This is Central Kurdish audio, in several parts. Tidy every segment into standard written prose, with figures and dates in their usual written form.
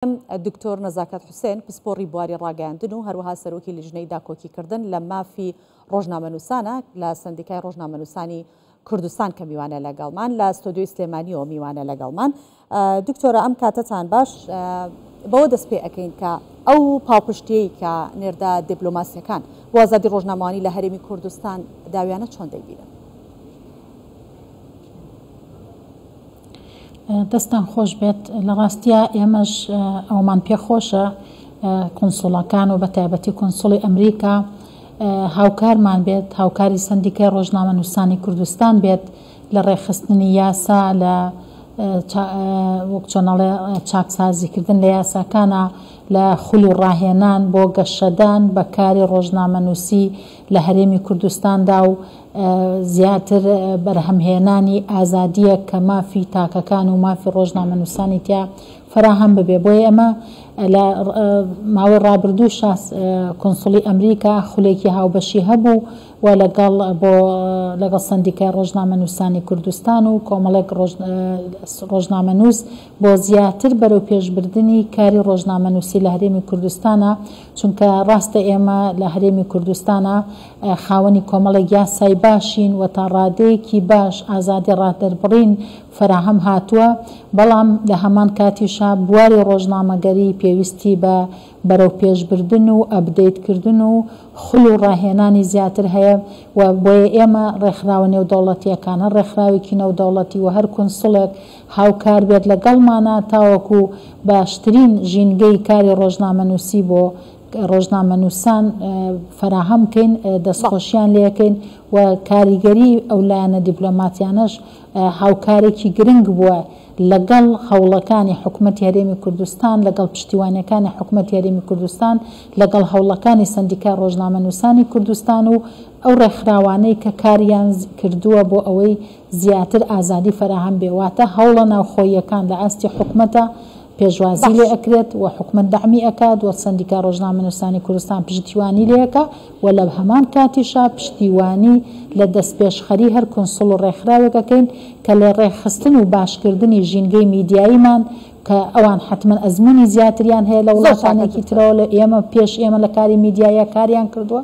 دکتۆر نەزاکەت حوسێن، پسپۆڕی بواری ڕاگەیاندن و هەروەها سەرۆکی لیژنەی داکۆکیکردن لە مافی ڕۆژنامەنووسانە لە سەندیکای ڕۆژنامەنووسانی کوردستان کە میوانە لەگەڵمان لە ستۆدیۆی سلێمانیەوە میوانە لەگەڵمان. دکتۆرە ئەم کاتەتان باش، بەوە دەست پێ ئەکەین کە ئەو پاڵپشتیەی کە نێردە دیپلۆماسیەکان بۆ ئازادی ڕۆژنامەوانی لە هەرێمی کوردستان داویانە چۆن دەیبینن؟ دەستتان خۆش بێت، لە ڕاستیا ئێمەش ئەوەمان پێ خۆشە کونسوڵەکان و بە تایبەتی کونسوڵی ئەمریکا هاوکارمان بێت، هاوکاری سەندیکای ڕۆژنامەنووسانی کوردستان بێت لە ڕێکخستنی یاسا، لە وەک چۆن ئەڵێ چاکسازیکردن لە یاساکانە، لە خول و ڕاهێنان بۆ گەشەدان بە کاری ڕۆژنامەنووسی لە هەرێمی کوردستاندا و زیاتر بەرهەمهێنانی ئازادییەک کە مافی تاکەکان و مافی ڕۆژنامەنووسانی تیا فەراهەم ببێ. بۆیە ئێمە لە ماوەی ڕابردووشا کونسوڵی ئەمریکا خولێکی هاوبەشی هەبوو و لەگەڵ بۆ لەگەڵ سەندیکای ڕۆژنامەنووسانی کوردستان و کۆمەڵێک ڕۆژنامەنووس بۆ زیاتر بەرەوپێشبردنی کاری ڕۆژنامەنووسی لە هەرێمی کوردستانا چونکە ڕاستە ئێمە لە هەرێمی کوردستانا خاوەنی کۆمەڵێک یاسای باشین و تا ڕادەیەکی باش ئازادی ڕادەربڕین فەراهەم هاتووە، بەڵام لە هەمان کاتیشا بواری ڕۆژنامەگەری پێویستی بە بەرەوپێشبردن و ئەپدەیتکردن و خول و ڕاهێنانی زیاتر هەیە و بۆیە ئێمە ڕێکخراوە نێودەوڵەتییەکان، هەر ڕێکخراوێکی نەودەوڵەتی و هەر کونسوڵێک هاوکار بێت لەگەڵمانا تاوەکو باشترین ژینگەی کاری ڕۆژنامەنووسی بۆ ڕۆژنامەنووسان فەراهەم بکەین، دەستخۆشیان لێکەین و کاریگەری ئەو لایەنە دیپلۆماتیانەش هاوکارێکی گرنگ بووە لەگەڵ هەوڵەکانی حکومەتی هەرێمی کوردستان، لەگەڵ پشتیوانیەکانی حکومەتی هەرێمی کوردستان، لەگەڵ هەوڵەکانی سەندیکای ڕۆژنامەنووسانی کوردستان و ئەو ڕێکخراوانەی کە کاریان کردووە بۆ ئەوەی زیاتر ئازادی فەراهەم بێ، واتە هەوڵە ناوخۆییەکان لە ئاستی حکومەتە پێشوازی لێ باش. ئەکرێت و حکومەت دەعمی ئەکات و سەندیکای ڕۆژنامەنووسانی کوردستان پشتیوانی لێ ئەکا و لە هەمان کاتیشا پشتیوانی لە دەستپێشخەری هەر کونسوڵ و ڕێکخراوێک ئەکەین کە لە ڕێکخستن و باشکردنی ژینگەی میدیاییمان کە ئەوان حەتمەن ئەزموونی زیاتریان هەیە لە زۆر چاکە وڵاتانێکی دکتۆر. ترەوە لە ئێمە پێش ئێمە لە کاری میدیاییا کاریان کردووە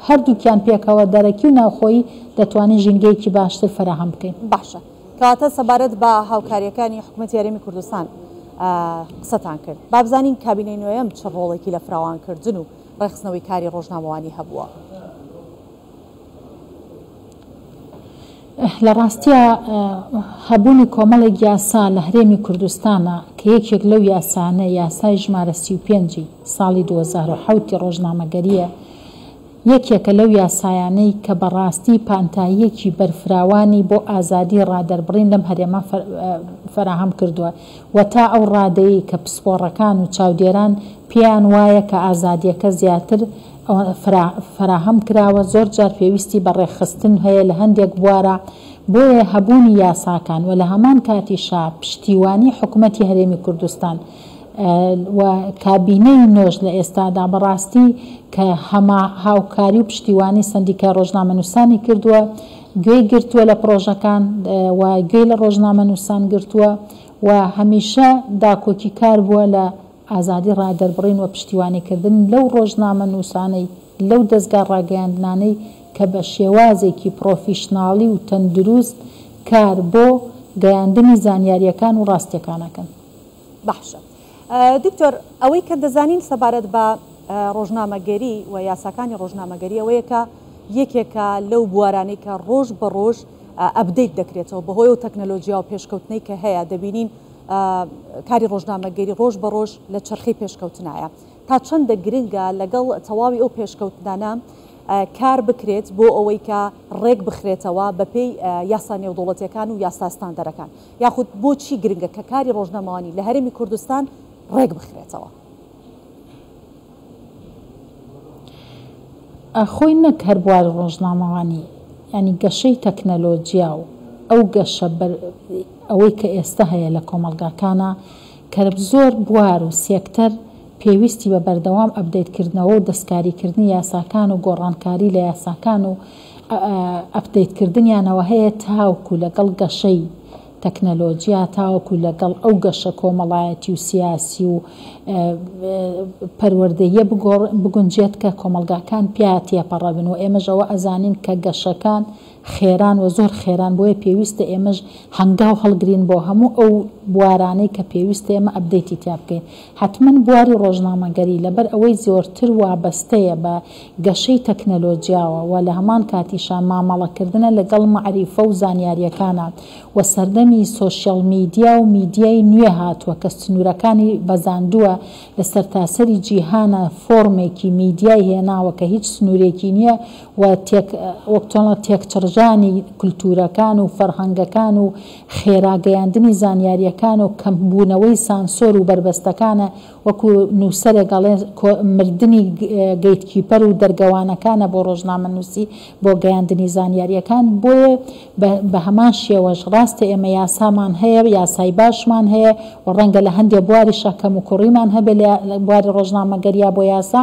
هەردووکیان پێکەوە دەرەکی و ناوخۆیی دەتوانین ژینگەیەکی باشتر فەراهەم بکەین. باشە کەواتە سەبارەت بە هاوکارییەکانی حکومەتی هەرێمی کوردستان قسەتان کرد، با بزانین کابینەی نۆیەم چ ڕۆڵێکی لە فراوانکردن و ڕێکخستنەوەی کاری ڕۆژنامەوانی هەبووە؟ لە ڕاستیا هەبوونی کۆمەڵێک یاسا لە هەرێمی کوردستانا کە یەکێک لەو یاسانە یاسای ژمارە 35 ی ساڵی 2007 ی ڕۆژنامەگەرییە، یەکێکە لەو یاسایانەی کە بە ڕاستی پانتاییەکی بەرفراوانی بۆ ئازادیی ڕادەربڕین لەم هەرێمە فەراهەم کردووە و تا ئەو ڕادەیەی کە پسپۆڕەکان و چاودێران پێیان وایە کە ئازادییەکە زیاتر فەراهەم کراوە، زۆر جار پێویستی بە ڕێکخستن هەیە لە هەندێک بوارا، بۆیە هەبوونی یاساکان و لە هەمان کاتیشا پشتیوانی حکومەتی هەرێمی کوردستان و کابینەی نۆش لە ئێستادا بەڕاستی کە هەما هاوکاری و پشتیوانی سەندیکای ڕۆژنامەنووسانی کردووە، گوێی گرتووە لە پڕۆژەکان و گوێی لە ڕۆژنامەنووسان گرتووە و هەمیشە داکۆکیکار بووە لە ئازادی ڕادەربڕین و پشتیوانیکردن لەو ڕۆژنامەنووسانەی، لەو دەزگا ڕاگەیاندنانەی کە بە شێوازێکی پڕۆفیشناڵی و تەندروست کار بۆ گەیاندنی زانیارییەکان و ڕاستییەکان ئەکەن. باشە دکتۆر ئەوەی کە دەزانین سەبارەت بە ڕۆژنامەگەری و یاساکانی ڕۆژنامەگەری ئەوەیە کە یەکێکە لەو بوارانەی کە ڕۆژ بە ڕۆژ ئەبدەیت دەکرێتەوە بەهۆی ئەو تەکنەلۆجیا و پێشکەوتنەی کە هەیە دەبینین کاری ڕۆژنامەگەری ڕۆژ بە ڕۆژ لە چەرخەی پێشکەوتنایە تا چەندە گرنگە لەگەڵ تەواوی ئەو پێشکەوتنانە کار بکرێت بۆ ئەوەی کە ڕێک بخرێتەوە بەپێی یاسا نێودەوڵەتیەکان و یاسا ستاندەرەکان یاخود بۆچی گرنگە کە کاری ڕۆژنامەوانی لە هەرێمی کوردستان ڕێک بخرێتەوە؟ خۆی نەک هەر بواری ڕۆژنامەوانی یانی گەشەی تەکنەلۆجیا و ئەو گەشە بەر ئەوەی کە ئێستە هەیە لە کۆمەڵگاکانا کە زۆر بوار و سێکتەر پێویستی بە بەردەوام ئەپدەیت کردنەوە و دەستکاری کردنی یاساکان و گۆڕانکاری لە یاساکان و ئەپدەیت کردنیانەوە هەیە تاوکو لەگەڵ گەشەی. تەکنەلۆجیا تاوەکو لەگەڵ ئەو گەشە کۆمەڵایەتی و سیاسی و پەروەردەییە بگونجێت کە کۆمەڵگاکان پیا تێپەڕبن و ئێمەش ئەوە ئەزانین کە گەشەکان خێران و زۆر خێران بۆیە پێویستە ئێمەش هەنگاو هەڵگرین بۆ هەموو ئەو بوارانەی کە پێویستە ئێمە update ی تیا بکەین حەتمەن بواری ڕۆژنامەگەری لەبەر ئەوەی زۆرتر وابەستەیە بە گەشەی تەکنەلۆجیاوە و لە هەمان کاتیشا مامەڵەکردنە لەگەڵ مەعریفە و زانیاریەکانا و سەردەمی social media و میدیای نوێ هاتووە کە سنوورەکانی بەزاندووە لە سەرتاسەری جیهانا فۆرمێکی میدیای هێناوە کە هیچ سنوورێکی نییە و تێک وەک چۆن تێکچڕژانی کولتوورەکان و فەرهەنگەکان و خێرا گەیاندنی زانیارییەکان و کەم بوونەوەی سانسۆر و بەربەستەکانە وەکو نووسەرێک ئەڵێ مردنی gatekeeper و دەرگەوانەکانە بۆ ڕۆژنامەنووسی بۆ گەیاندنی زانیارییەکان بۆیە بە هەمان شێوەش ڕاستە ئێمە یاسامان هەیە یاسای باشمان هەیە و ڕەنگە لە هەندێ بواریشا کەموکوڕیمان هەبێ لە بواری ڕۆژنامەگەریا بۆ یاسا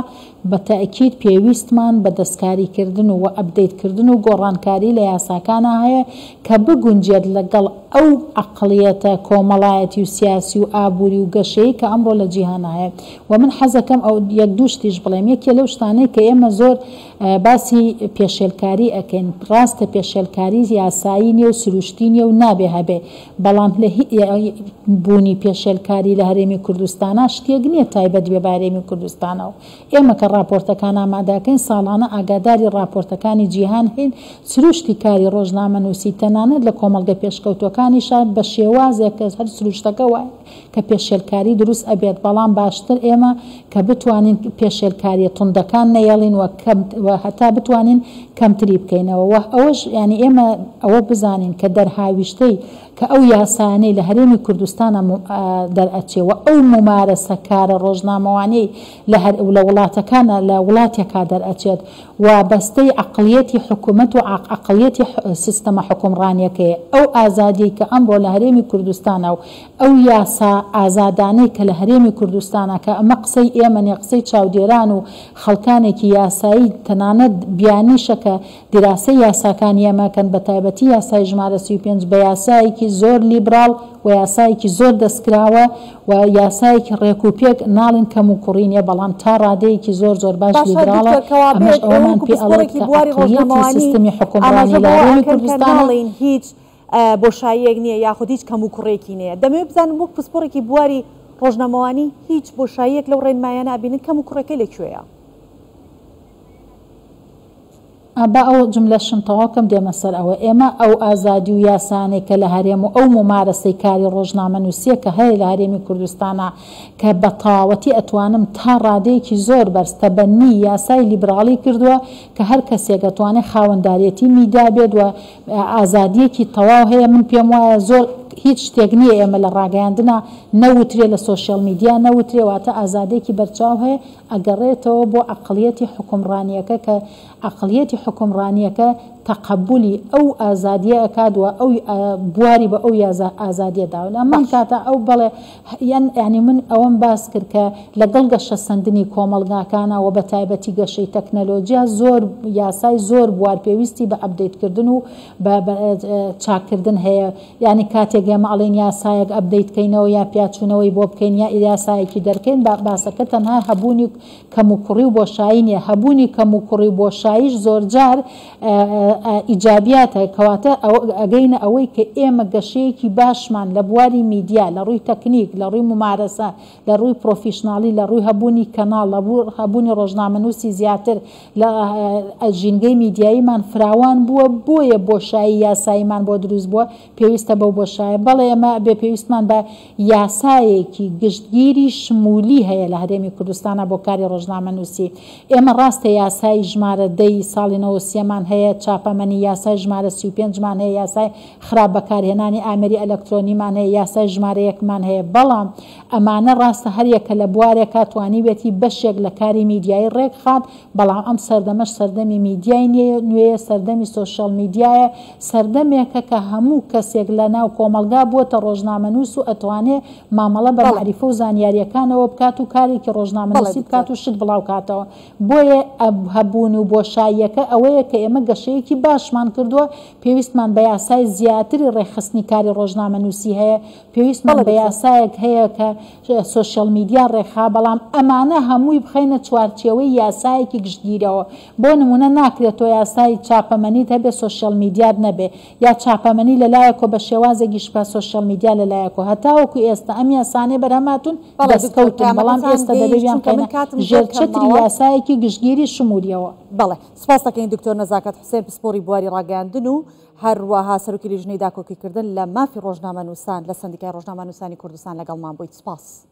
بە تەئکید پێویستمان بە دەستکاری کردن و update کردن و گۆڕانکاری لە یاساکانا هەیە کە بگونجێت لەگەڵ ئەو عەقڵیەتە کۆمەڵایەتی و سیاسی و ئابووری و گەشەیەی کە ئەمڕۆ لە جیهانا هەیە و من حەزەکەم ئەو یەک دوو شتیش بڵێم یەکێ لەو شتانەی کە ئێمە زۆر باسی پێشێلکاری ئەکەین ڕاستە پێشێلکاری یاسایی نیە و سروشتی نیە و نابێ هەبێ بەڵام لە بوونی پێشێلکاری لە هەرێمی کوردستانا شتێک نیە تایبەت بێ بە هەرێمی کوردستانەوە. ئێمە کە ڕاپۆرتەکان ئامادەکەین ساڵانە ئاگاداری ڕاپۆرتەکانی جیهان هەین، سروشتی کاری ڕۆژنامەنووسی تەنانەت لە کۆمەڵگە پێشکەوتووەکانیشا بە شێوازێک کە هەر سروشتەکە وایە کە پێشێلکاری دروست ئەبێت بەڵام باشتر ئێمە کە بتوانین پێشێلکاریە توندەکان نەیەڵین و کەم و هەتا بتوانین کەمتری بکەینەوە و ئەوەش یانی ئێمە ئەوە بزانین کە دەرهاویشتەی کە ئەو یاسایانەی لە هەرێمی کوردستانا دەرئەچێ و ئەو مومارەسە کارە ڕۆژنامەوانیەی لە هەر لە وڵاتەکانا لە وڵاتێکا دەرئەچێت وابەستەی عەقڵیەتی حکومەت و عەقڵیەتی سیستەمە حوکمڕانیەکەیە ئەو ئازادیەی کە ئەمڕۆ لە هەرێمی کوردستانا و ئەو یاسا ئازادانەی کە لە هەرێمی کوردستانا کە ئەمە قسەی ئێمە نیە قسەی چاودێران و خەڵکانێکی یاسایی تەنانەت بیانیشە کە دیراسەی یاساکانی ئێمە کەن بە تایبەتی یاسای ژمارە 35 بە یاسایەکی زۆر لیبراڵ و یاسایەکی زۆر دەستکراوە و یاسایەکی ڕێک و پێک ناڵێن کەم و کوڕی نیە بەڵام تا ڕادەیەکی زۆر زۆر باش باشە لیبراڵە دکتۆر ئەمەش کەوابێت ئێوە ئەوەمان وەکو پێ ئەڵێت پسپۆڕێکی کە بواری عەقڵیەتی ڕۆژنامەوانی سیستمی حوکمڕانی ئاماژە لە بەوە هەرێمی ئەکەن کە کوردستانە ناڵێین هیچ بۆشاییەک نیە یاخود هیچ کەموکوڕیەکی نیە دەمەوێت بزانم وەک پسپۆڕێکی بواری ڕۆژنامەوانی هیچ بۆشاییەک لەو ڕێنمایانە ئەبینن کەموکوڕیەکەی لە کوێیە؟ با ئەو جوملەشم تەواو کەم دێمە سەر ئەوە. ئێمە ئەو ئازادی و یاسایانەی کە لە هەرێم و ئەو مومارەسەی کاری ڕۆژنامەنووسییە کە هەیە لە هەرێمی کوردستانا کە بە تەواوەتی ئەتوانم تا ڕادەیەکی زۆر بەرز تەبەنی یاسای لیبراڵی کردووە کە هەر کەسێک ئەتوانێ خاوەنداریەتی میدیا بێت و ئازادییەکی تەواو هەیە من پێم وایە زۆر هیچ شتێک نییە ئێمە لە ڕاگەیاندنا نەوترێ لە social media نەوترێ واتە ئازادیەکی بەرچاو هەیە ئەگەڕێتەوە بۆ عەقڵیەتی حوکمڕانیەکە کە عەقڵیەتی حوکمڕانیەکە تەقەبولی ئەو ئازادیە ئەکات و ئەو بواری بە ئەو ئازادیە داوە لە هەمان باش. کاتا ئەو بەڵێ یان یانی من ئەوەم باس کرد کە لەگەڵ گەشەسەندنی کۆمەڵگاکانا و بە تایبەتی گەشەی تەکنەلۆجیا زۆر یاسای زۆر بوار پێویستی بە update کردن و بە چاککردن هەیە یانی کاتێک ئێمە ئەڵێین یاسایەک update کەینەوە یا پیاچوونەوەی بۆ بکەین یا یاسایەکی دەرکەین با باسەکە تەنها هەبوونی کەموکوڕی و بۆشایی نیە هەبوونی کەموکوڕی و بۆشاییش زۆرجار ئیجابیاتە کەواتە ئەگەینە ئەوەی کە ئێمە گەشەیەکی باشمان لە بواری میدیا لە ڕووی تەکنیک لە ڕووی مومارەسە لە ڕووی پرۆفیشناڵی لە ڕووی هەبوونی کەناڵ لە هەبوونی ڕۆژنامەنووسی زیاتر لە ژینگەی میدیاییمان فراوان بووە، بۆیە بۆشایی یاساییمان بۆ دروست بووە، پێویستە بەو بۆشایە، بەڵێ ئێمە ئەبێ پێویستمان بە یاسایەکی گشتگیری شمولی هەیە لە هەرێمی کوردستانا بۆ کاری ڕۆژنامەنووسی. ئێمە ڕاستە یاسای ژمارە دە ی ساڵی 93 مان هەیە، چاپەمەنی، یاسای ژمارە 35 مان هەیە، یاسای خراپ بەکارهێنانی ئامێری ئەلەکترۆنیمان هەیە، یاسای ژمارە یەکمان هەیە، بەڵام ئەمانە ڕاستە هەریەکە لە بوارێکا توانیویەتی بەشێک لە کاری میدیایی ڕێکخات، بەڵام ئەم سەردەمەش سەردەمی میدیای نوێیە، سەردەمی social media یە، سەردەمێکە کە هەموو کەسێک لە ناو کۆمەڵگا. کۆمەڵگا بووەتە ڕۆژنامەنووس و ئەتوانێ مامەڵە بە مەعریفە و زانیارییەکانەوە بکات و کارێکی ڕۆژنامەنووسی بکات و شت بڵاوکاتەوە. بۆیە هەبوون و بۆشاییەکە ئەوەیە کە ئێمە گەشەیەکی باشمان کردووە، پێویستمان بە یاسای زیاتری ڕێکخستنی کاری ڕۆژنامەنووسی هەیە، پێویستمان بە یاسایەک هەیە کە سۆشیال میدیا ڕێکخا، بەڵام ئەمانە هەمووی بخەینە چوارچێوەی یاسایەکی گشتگیرەوە. بۆ نموونە ناکرێت تۆ یاسای چاپەمەنیت هەبێ سۆشیال میدیات نەبێ، یا چاپەمەنی لە لایەکەوە بە شێوازێک ئیش بکات سۆشیال میدیا لە لایەکەوە. هەتاوەکو ئێستا ئەم یاسانەی بەرهەم هاتوون دەستکەوتن، بەڵام ئێستا دەبێ بیانخەینە ژێر چەتری یاسایەکی گشتگیری شمولیەوە. بەڵێ سوپاست دەکەین دکتۆر نەزاکەت حوسێن پسپۆڕی بواری ڕاگەیاندن و هەروەها سەرۆکی لیژنەی داکۆکیکردن لە مافی ڕۆژنامەنووسان لە سەندیکای ڕۆژنامەنووسانی کوردستان لەگەڵمان بوویت سوپاس.